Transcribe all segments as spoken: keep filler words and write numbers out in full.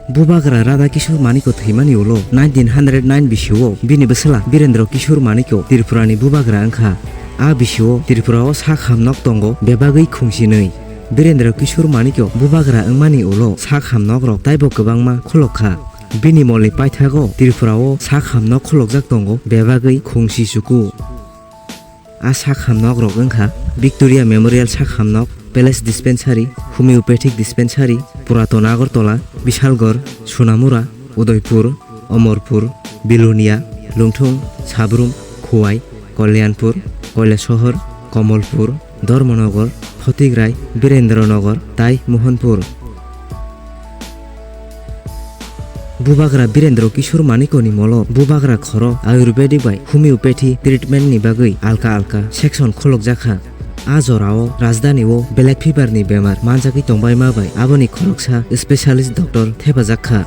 Bubagra Radha Kishore Manikya thwimani ulo nineteen hundred nine bisio bini bwsla Birendra Kishore Manikya Tripurani bubagra wngkha. A bisio Tripurao sak hamnok tongo bebagwi khungsinwi. Birendra Kishore Manikya bubagra wngmani ulo sak hamnokrok taibo kwbangma khulokha. Bini molni paithago Tripurao sak hamnok khulokjak tongo bebagwi khungsi chuku. A sak hamnokrok wngkha Victoria Memorial sak hamnok, Palace Dispensary, Homeopathic Dispensary, Puraton Agartala, Bishalgarh, Sonamura, Udaipur, Omorpur, Bilonia, Lungthung, Sabrum, Khowai, Kalyanpur, Kailasohor, Kamalpur, Dharmanagar, Photigrai, Birendranagar tai Mohanpur. Bubagra Birendra Kishore Manikyani molo bubagra khorok Ayurvedic bai homeopathy treatment ni bagwi alka alka section khulukjakha. A jorao rajdhani o black fever ni bemar manjagwi tongbaima bai aboni khoroksa specialist doctor thepajakha.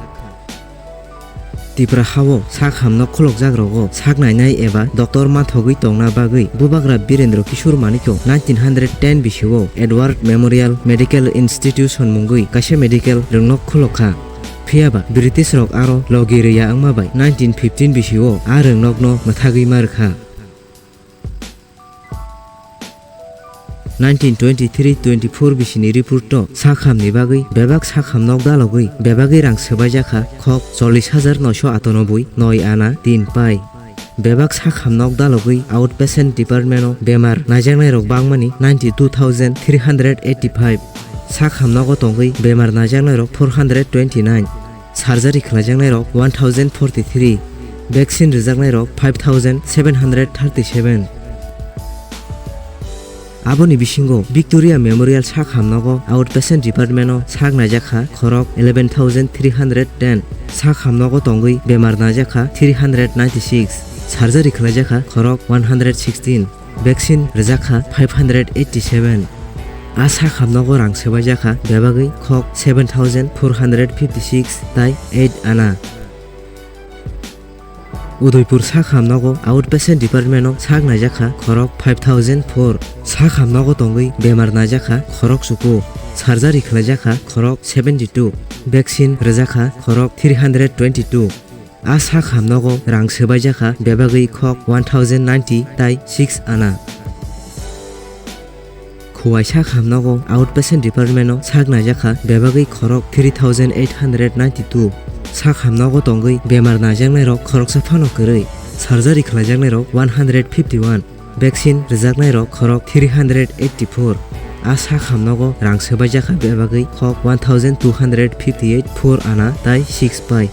Tipra hao sak hamno khulukjakrok o sak nainai eba doctor manthogwi tongna bagwi bubagra Birendra Kishore Manikya nineteen hundred ten bisio Edward Memorial Medical Institution mungwi kaisa medical rwngnok khulukha. Phiyaba British rok aro logi rwya wngma bai nineteen fifteen bisio a rwngnokno mwthagwi ma rwkha. Nineteen twenty-three twenty-four bisini report o sak hamni bagwi bebak sak hamnok dalogwi bebagwi rang swbaijakha khok chollish hajar noisho atanoboi noi ana tin pai. Bebak sak hamnok dalogwi outpatient department o bemar naijaknairok bangmani ninety two thousand three hundred eighty five. Sak hamnogo tongwi bemar naijaknairok four hundred twenty nine. Surgery khlaijaknairok one thousand forty three. Vaccine rwjaknairok five thousand seven hundred thirty seven. Aboni bisingo Victoria Memorial sak hamnogo outpatient department o sak naijakha khorok eleven thousand three hundred ten. Sak hamnogo tongwi bemar naijakha three hundred ninety six. Surgery khlaijakha khorok one hundred sixteen. Vaccine rwjakha five hundred eighty seven. A sak hamnogo rang swbaijakha bebagwi khok seven thousand four hundred fifty six tai eight ana. Udaipur sak hamnogo outpatient department o sak naijakha khorok five thousand four. Sak hamnogo tongwi bemar naijakha khorok chuku. Surgery khlaijakha khorok seventy two. Vaccine rwjakha khorok three hundred twenty two. A sak hamnogo rang swbaijakha bebagwi khok one thousand ninety tai six ana. Khowai sak hamnogo outpatient department o sak naijakha bebagwi khorok three thousand eight hundred ninety two. Sak hamnogo tongwi bemar naijaknairok khoroksa phano kwrwi, surgery khlaijaknairok one hundred fifty one, vaccine rwjaknairok khorok three hundred eighty four. A sak hamnogo rang swbaijakha bebagwi khok one thousand two hundred fifty eight four ana tai six pai.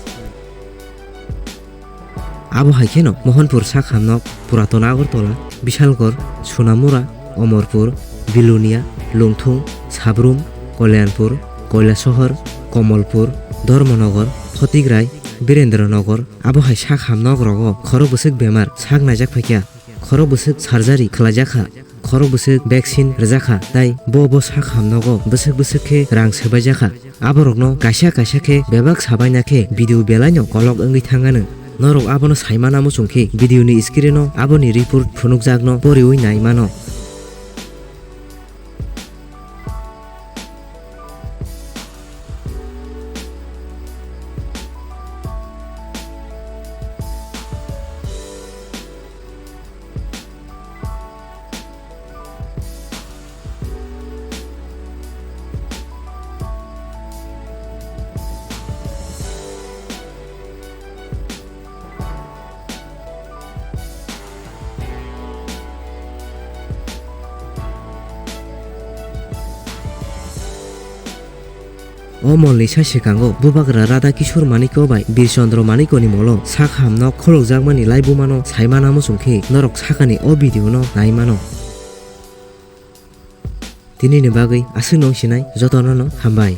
Abo hai kheno Mohanpur sak hamnok, Puraton Agartala, Bishalgarh, Sonamura, Omorpur, Bilonia, Lungthung, Sabrum, Kalyanpur, Kailasohor, Kamalpur, Dharmanagar, Photigrai, Birendranagar, abo hai sak hamnok rogo khorok bwswk bemar sak naijak phaikha, khorok bwswk surgery khlaijakha, khorok bwswk vaccine rwjakha, tai bo bo sak hamnogo bwswk bwswk khe rang swbaijakha. Aborokno kaisa kaisa khe bebak sabaina khe video belaino kolok wngwi thangano. Norok abono saimana muchung khe video ni screen o aboni report phunukjakno poriwi naimano. O molni sa sekango Bubagra Radha Kishore Manikya bai Bir Chandra Manikyani molo sak hamno khulukjakmani laibumano saimana muchung khe norok sakani o video no naimano. Tinini bagwi aswkno wng sinai, jotono no hambai.